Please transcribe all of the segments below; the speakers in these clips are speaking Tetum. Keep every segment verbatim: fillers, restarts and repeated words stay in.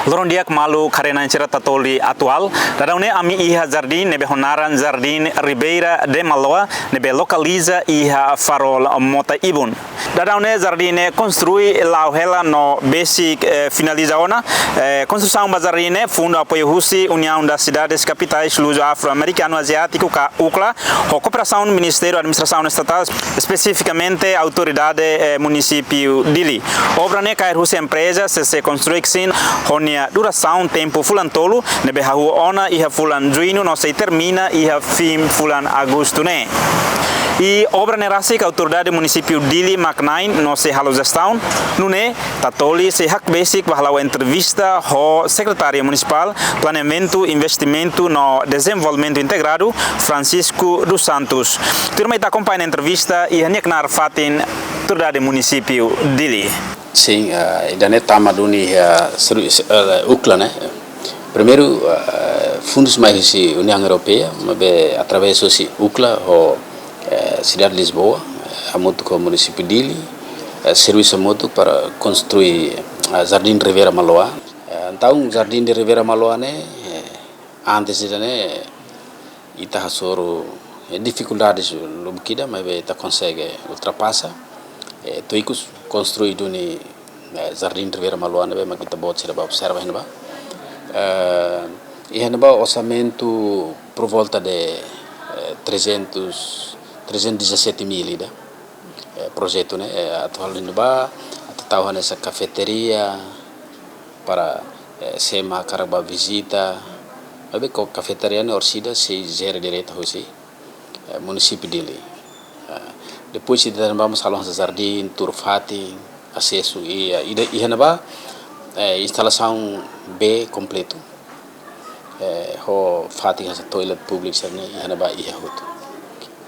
Loron di'ak maluk haree-na'in sira, Tatoli Atuál. Daudaun ne'e ami iha jardín ne'ebé ho naran Jardín Ribeira de Maloa, ne'ebé lokaliza iha Farol, Mota Ibun. Daudaun ne'e jardín ne'e konstrui la'o hela no besik, eh, finaliza ona. Eh, konstrusaun ba jardín ne'e fundu apoiu husi União das Cidades Capitais Luso-Afro-Americano Asiático ka UCLA, ho kooperasaun Ministériu Administrasaun Estatál, espesifikamente Autoridade, eh, Munisípiu Dili. Obra ne'e kaer husi empreza C C Construction ho nia durasaun tempu fulan tolu, ne'ebé hahú ona iha fulan Juñu no sei termina iha fin fulan Agostu ne'e. I obra ne'e rasik Autoridade Munisípiu Dili mak na'in no sei halo jestaun. Nune'e Tatoli sei hakbesik ba hala'o entrevista ho Sekretária Munisipál Planeamentu, Investimentu no Dezenvolvimentu Integradu, Francisco dos Santos. Tuirmai ita akompaña entrevista iha nia knaar fatin, Autoridade Munisípiu Dili. Sin, eh, ida-ne'e tama duni iha seru-, eh, UCLA ne'e. Primeiru, eh, fundus mai husi Uniaun Europeia, maibé através husi UCLA ho, eh, Sidade Lisboa, eh, hamutuk ho Munisípiu Dili, eh, servisu hamutuk para konstrui, eh, Jardín Ribeira Maloa. Eh, entaun, Jardín de Ribeira Maloa ne'e, eh, antes ida-ne'e, ita hasoru, eh, difikuldades lubuk ida, maibé ita konsege ultrapasa. Eh, to'o ikus konstrui duni, eh, Jardín Ribeira Maloa ne'ebé mak ita-boot sira bá observa iha ne'ebá. Eh, iha ne'ebá orsamentu por volta de, eh, trezentos, trezentos e dezassete mil ida. Eh, projetu ne'e, eh, atuál iha ne'ebá, atu tau hanesan kafetaria, para, eh, sé mak hakarak bá vizita. Maibé kafetaria ne'e orsida sei jere direta husi, eh, Munisípiu Dili. Eh, depois ida-ne'ebá mós halo hanesan jardín, tuur fatin, asesu, i, eh, ida, iha ne'ebá, eh, instalasaun bee kompletu. Eh, ho fatin hanesan toilet públiku sira-ne'e iha ne'ebá iha hotu.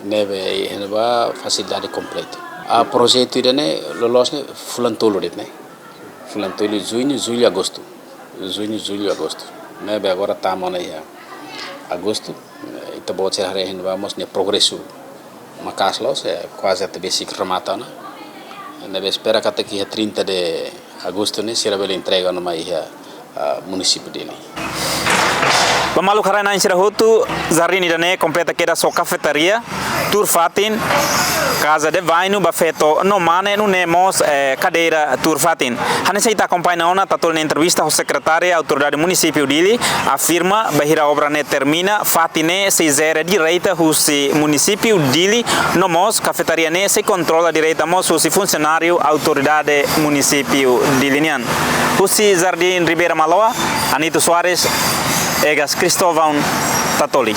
Ne'ebé iha ne'ebá fasilidade kompletu. Ah, projetu ida-ne'e loloos ne'e fulan tolu de'it ne'e. Fulan tolu, Juñu, Jullu, Agostu. Juñu, Jullu, Agostu. Ne'ebé agora tama ona iha Agostu. Eh, ita-boot sira haree iha ne'ebá mós nia progresu maka'as loos, eh, kuaze atu besik remata ona. Ne'ebé espera katak iha trinta de Agostu ne'e sira bele entrega ona mai iha, ah, Munisípiu Dili. Ba maluk haree-na'in sira hotu, jardín ida-ne'e kompleta kedas ho kafetaria, tuur fatin, casa de banho ba feto no mane, nune'e mós, eh, kadeira tuur fatin. Hanesan ita akompaña ona Tatoli nia entrevista ho Sekretária Autoridade Munisípiu Dili, afirma bainhira obra ne'e termina, fatin ne'e sei jere direta husi Munisípiu Dili, no mós kafetaria ne'e sei kontrola direta mós husi funsionáriu Autoridade Munisípiu Dili nian. Husi Jardín Ribeira Maloa, Anito Soares, Egas Cristóvão, Tatoli.